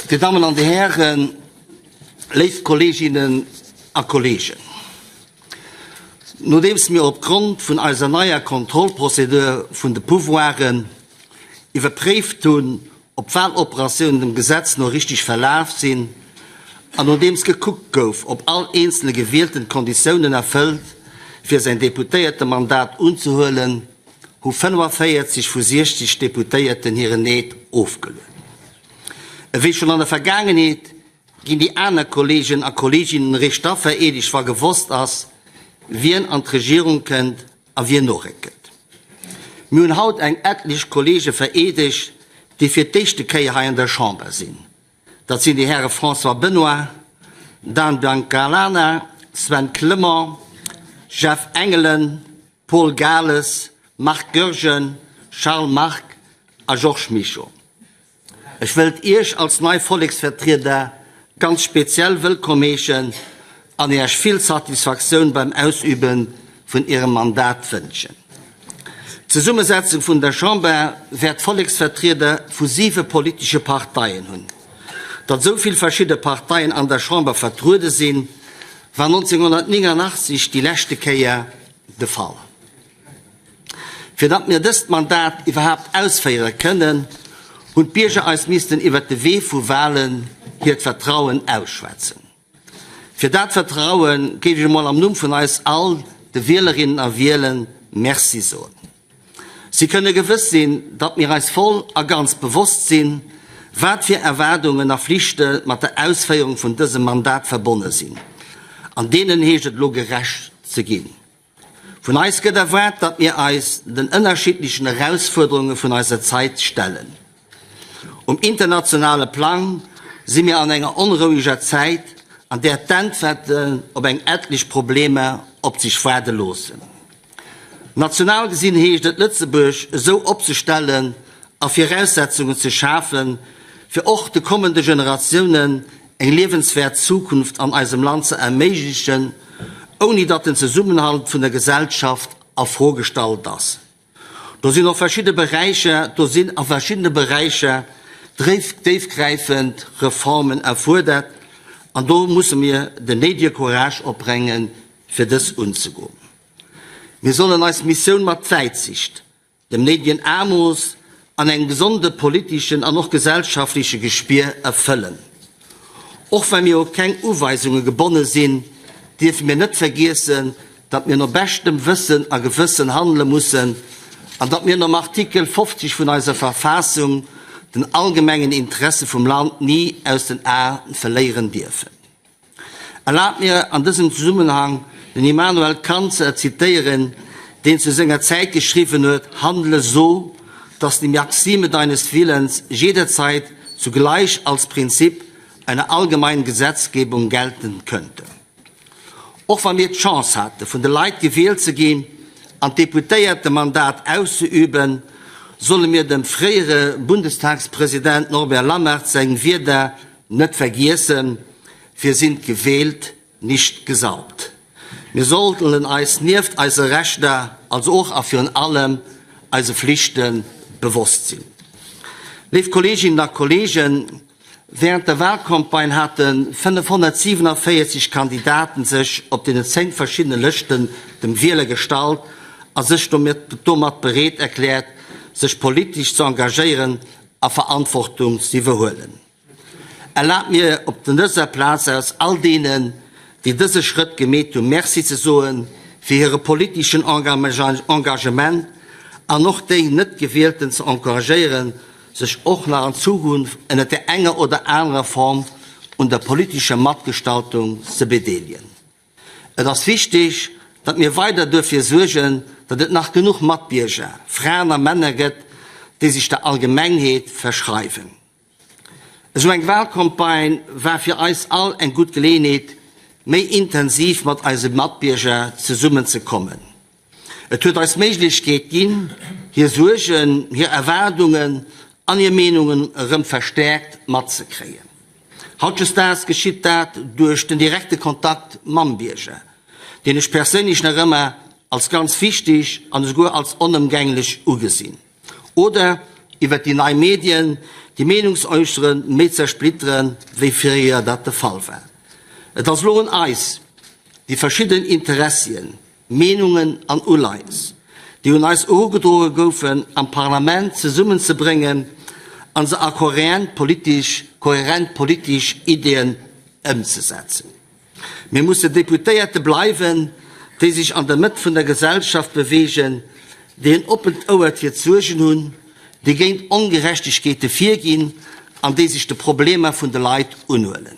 Dir Dammen an Dir Hären, léif Kolleeginnen a Kolleegen, nodeems mir opgrond vun eiser neier Kontrollprozedur vun de Pouvoiren iwwerpréift hunn, ob d'Wahloperatiounen dem Gesetz no richteg verlaf sinn an nodeems gekuckt gouf, ob all eenzele Gewielten d'Konditiounen erfëllt, fir säin Deputéiertemandat unzehuelen, hu 45 vu 60 Deputéierten hiren Eed ofgeluet. Ewéi schonn an der Vergaangenheet ginn déi aner Kolleegen a Kolleeginnen eréischt da vereedegt, wa gewosst ass, wien an d'Regierung kënnt a wien noréckelt. Mir hunn haut eng etlech Kolleege vereedegt, déi fir d'éischte Kéier hei an der Chamber sinn. Dat sinn déi Häre François Benoy, Dan Biancalana, Sven Clement, Jeff Engelen, Paul Gales, Marc Goergen, Charles Margue a Georges Mischo. Ech wëllt Iech als nei Volleksvertrieder ganz speziell wëllkomm heeschen an Iech vill Satisfaktioun beim Ausübe vun Ierem Mandat wënschen. D'Zesummesetzung vun der Chamber wäert Volleksvertrieder vu siwe politesche Parteien hunn. Datt esou vill verschidde Parteien an der Chamber vertruede sinn, war 1989 déi leschte Kéier de Fall. Fir datt mir dëst Mandat iwwerhaapt ausféiere kënnen, hunn d'Bierger eis missten iwwert de Wee vu Walen hiert Vertrauen ausschwätzen. Fir dat Vertraue géif ech emol am Numm vun eis all de Wielerinnen a Wielen Merci soen. Si kënne gewëss sinn, datt mir eis voll a ganz bewosst sinn, wat fir Erwaardungen a Flichte mat der Ausféierung vun dësem Mandat verbonne sinn. An deenen heescht et elo gerecht ze ginn. Vun eis gëtt erwaart, datt mir eis den ënnerschiddlechen Erausfuerderunge vun eiser Zait stellen. Um internationale Plang si mir an enger onroueger Zäit, an där d'Äntwerten op eng etlech Problemer op sech waarde loossen. National gesinn heescht et, Lëtzebuerg esou opzestellen a Viraussetzungen ze schafen, fir och de kommende Generatiounen eng liewenswäert Zukunft an eisem Land ze erméiglechen, ouni datt den Zesummenhalt vun der Gesellschaft a Fro gestallt ass. Do sinn och verschidde Beräicher, do sinn a verschiddene Beräicher déifgräifend Reformen erfuerdert an do musse mir den néidege Courage opbréngen, fir dës unzegoen. Mir sollen eis Missioun mat Wäitsicht, dem néidegen Amoos an engem gesonde politeschen an och gesellschaftleche Gespier erfëllen. Och wa mir u keng Uweisunge gebonne sinn, dierfe mir net vergiessen, datt mir no beschtem Wëssen a Gewëssen handele mussen an datt mir nom Artikel 50 vun eiser Verfassung den allgemengen Interesse vum Land ni aus den Ae verléieren dierfen. Erlaabt mir an dësem Zesummenhang den Immanuel Kant ze zitéieren, deen zu senger Zäit geschriwwen huet, Handle so, dass die Maxime deines Willens jederzeit zugleich als Prinzip einer allgemeinen Gesetzgebung gelten könnte. Och wa mir d'Chance hate vun de Leit gewielt ze ginn an d'Deputéiertemandat auszeüben, solle mir dem fréiere Bundestagspresident Norbert Lammert seng Wierder Net vergiessen, Wir sind gewählt, nicht gesalbt. Mir sollten eis nieft eise Rechter also och a virun allem eise Flichte bewosst sinn. Léif Kolleeginnen a Kolleegen, während der Wahlcampagne hate 547 Kandidaten sech op deenen 10 verschiddene Lëschten dem Wieler gestallt a sech domat bereet erkläert, sech politesch ze engagéieren a Verantwortung ze iwwerhuelen. Erlaabt mir op dëser Plaz aus all deenen, déi dëse Schrëtt gemeet hunn, Merci ze soe fir hire politeschen Engagement an och déi Net-Gewielten ze encouragéieren, sech och nach an Zukunft ënnert där enger oder anerer Form un der politescher Matgestaltung ze bedeelegen. Et ass wichteg, datt mir weider duerfir suergen, datt et nach genuch Matbierger, Fraen a Männer gëtt, déi sech der Allgemengheet verschreiwen. Esou eng Wahlcampagne war fir eis all eng gutt Geleeënheet, méi intensiv mat eise Matbierger zesummen ze kommen. Et huet eis d'Méiglechkeet ginn, hir Suergen, hir Erwaardungen an hir Meenungen erëm verstäerkt matzekréien. Hautdesdaags geschitt dat duerch den direkte Kontakt mam Bierger, deen ech perséinlech nach ëmmer als ganz wichteg an esouguer als onëmgänglech ugesinn. Oder iwwert déi nei Medien, Déi Meenungsäussere méi zersplitteren, wéi fréier dat de Fall war. Et ass elo un eis, déi verschidden Interessien, Meenungen an Uleies, déi un eis erugedroe goufen, am Parlament zesummenzebréngen a se a kohärent politesch, kohärent politesch Ideeën ëmzesetzen. Mir musse Deputéierte bleiwen, déi sech an der Mëtt vun der Gesellschaft beweegen, déi en oppent Ouer fir d'Suergen hunn, déi géint Ongerechtegkeete virginn an déi sech de Problemer vun de Leit unhuelen.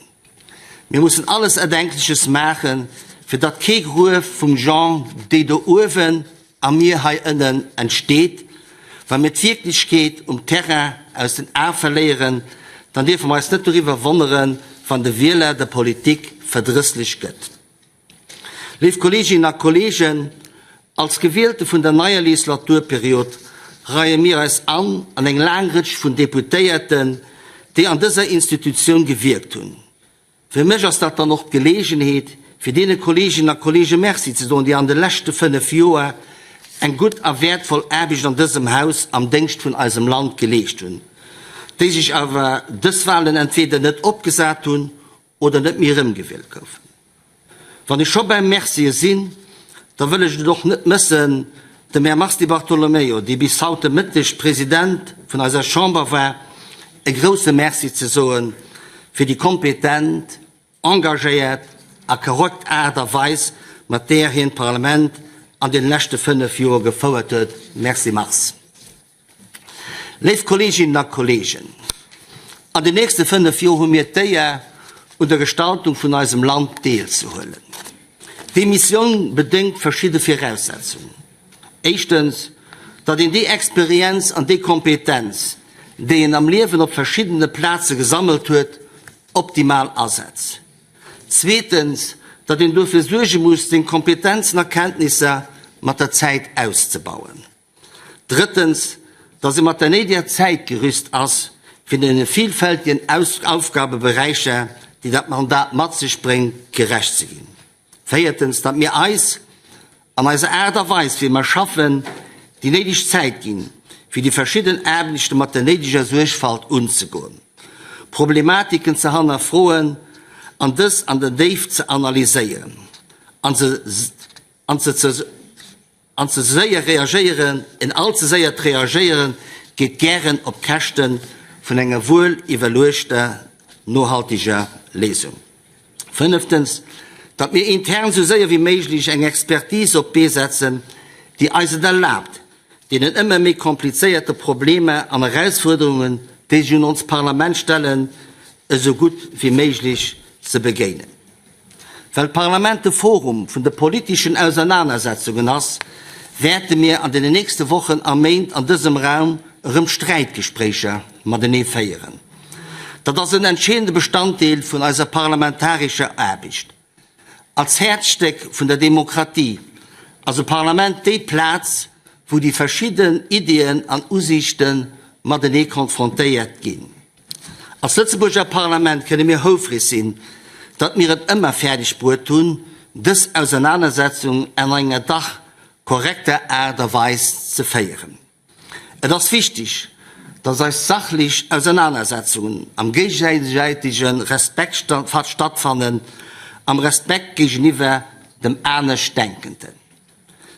Mir mussen alles Erdenkleches maachen, fir datt kee Gruef vum Genre déi do uewen a mir hei ënnen entsteet. Wa mir d'Wierklechkeet um Terrain aus den Ae verléieren, dann dierfe mer eis net doriwwer wonneren, wann de Wieler der Politik verdrësslech gëtt. Léif Kolleeginnen a Kolleegen, als Gewielte vun der neier Legislaturperiod reie mir eis an an eng laang Rëtsch vun Deputéierten, déi an dëser Institutioun gewierkt hunn. Fir mech ass dat dann och d'Geleegenheet, fir deene Kolleeginnen a Kolleege Merci ze soen, déi an de leschte 5 Joer eng gutt a wäertvoll Aarbecht an dësem Haus am Déngscht vun eisem Land geleescht hunn, déi sech awer dës Wahlen entweder net opgesat hunn oder net méi erëmgewielt goufen. Wann ech scho beim Mercie sinn, da wëll ech et och net mëssen, dem Här Mars Di Bartolomeo, dee bis haut de Mëtteg President vun eiser Chamber war, e grouse Merci ze soe fir déi kompetent, engagéiert a korrekt Aart a Weis, mat där hien d'Parlament an deene leschte 5 Joer gefouert huet. Merci Mars. Léif Kolleeginnen a Kolleegen, an den nächste 5 Joer hu mir d'Éier, un der Gestaltung vun eisem Land deelzehuelen. Déi Missioun bedéngt verschidde Viraussetzungen. Éischtens, datt een déi Experienz an déi Kompetenz, déi een am Liewen op verschiddene Plaze gesammelt huet, optimal asetzt. Zweetens, datt een dofir suerge muss, seng Kompetenzen a Kenntnisser mat der Zäit auszebauen. Drëttens, dass ee mat der néideger Zäit gerüst ass, fir deene vielfältigen Aufgabeberäicher, déi dat Mandat mat sech bréngt, gerecht ze ginn. Véiertens, datt mir eis an eiser Aart a Weis, wéi mer schaffen, déi néideg Zäit ginn, fir déi verschidden Aarbechte mat der néideger Suergfalt unzegoen, Problematiken ze hannerfroen an dës an der Déift ze analyséieren an se ze An ze séier reagéieren, en all ze séiert Reagéiere geet gären op Käschte vun enger wuel iwwerluechter nohalteger Léisung. Fënneftens, datt mir intern esou séier wéi méiglech eng Expertise op d'Bee setzen, déi eis et erlaabt, deenen ëmmer méi komplizéierte Problemer an Erausfuerderungen, déi sech un onst Parlament stellen, esou gutt wéi méiglech ze begéinen. Well d'Parlament de Forum vun de politeschen Ausernanersetzungen ass, wäerte mir an den nächste Wochen a Méint an dësem Raum erëm Sträitgespréicher matenee féieren. Dat ass en entscheedende Bestanddeel vun eiser parlamentarescher Aarbecht. Als Häerzstéck vun der Demokratie ass e Parlament déi Plaz, wou déi verschidden Iddien an Usiichte matenee konfrontéiert ginn. Als Lëtzebuerger Parlament kënne mir houfreg sinn, datt mir et ëmmer fäerdeg bruet hunn, dës Ausernanersetzung an enger dach korrekter Aart a Weis ze féieren. Et ass wichteg, datt eis sachlech Ausernanersetzungen am géigesäitege Respekt stattfannen, am Respekt géigeniwwer dem Aneschtdenkenden.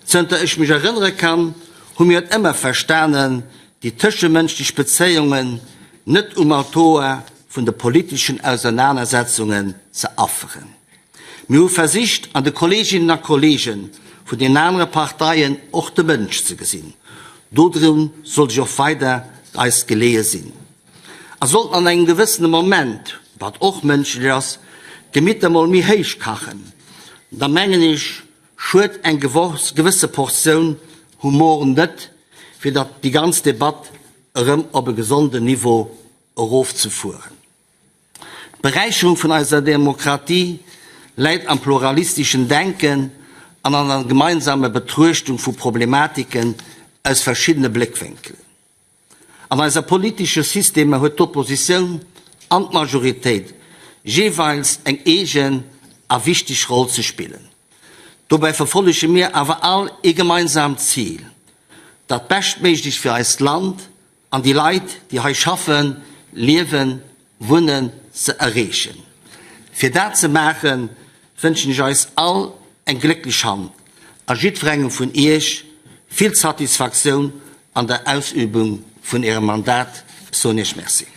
Zënter ech mech erënnere kann, hu mir et ëmmer verstanen, déi tëschemënschlech Bezéiungen net um Altoer vun de politeschen Ausernanersetzungen ze afferen. Mir hu versicht, an de Kolleeginnen a Kolleege vun den anere Parteien och de Mënsch ze gesinn. Dodrun soll sech och weider eis geleeë sinn. A sollten an engem gewëssene Moment, wat och mënschlech ass, d'Gemitter mol méi héich kachen, da mengen ech, Schued eng gewësse Portioun Humor net, fir datt déi ganz Debatt erëm op e gesonden Niveau erofzefueren. D'Beräicherung vun eiser Demokratie läit am pluralisteschen Denken an an der gemeinsamer Betruechtung vu Problematiken aus verschiddene Bléckwénkelen. An eiser politesche Systemer huet d'Oppositioun an d'Majoritéit jeeweils eng eegen a wichteg Roll ze spillen. Dobäi verfollege mir awer all ee gemeinsaamt Zil, dat Beschtméiglechst fir eist Land an déi Leit, déi hei schaffen, Liewen, Wunnen ze erreechen. Fir dat ze maachen, wënschen ech eis all eng glécklech Hand a jiddwerengem vun Iech vill Satisfaktioun an der Ausübung vun Ärem Mandat. Ech soen Iech Merci.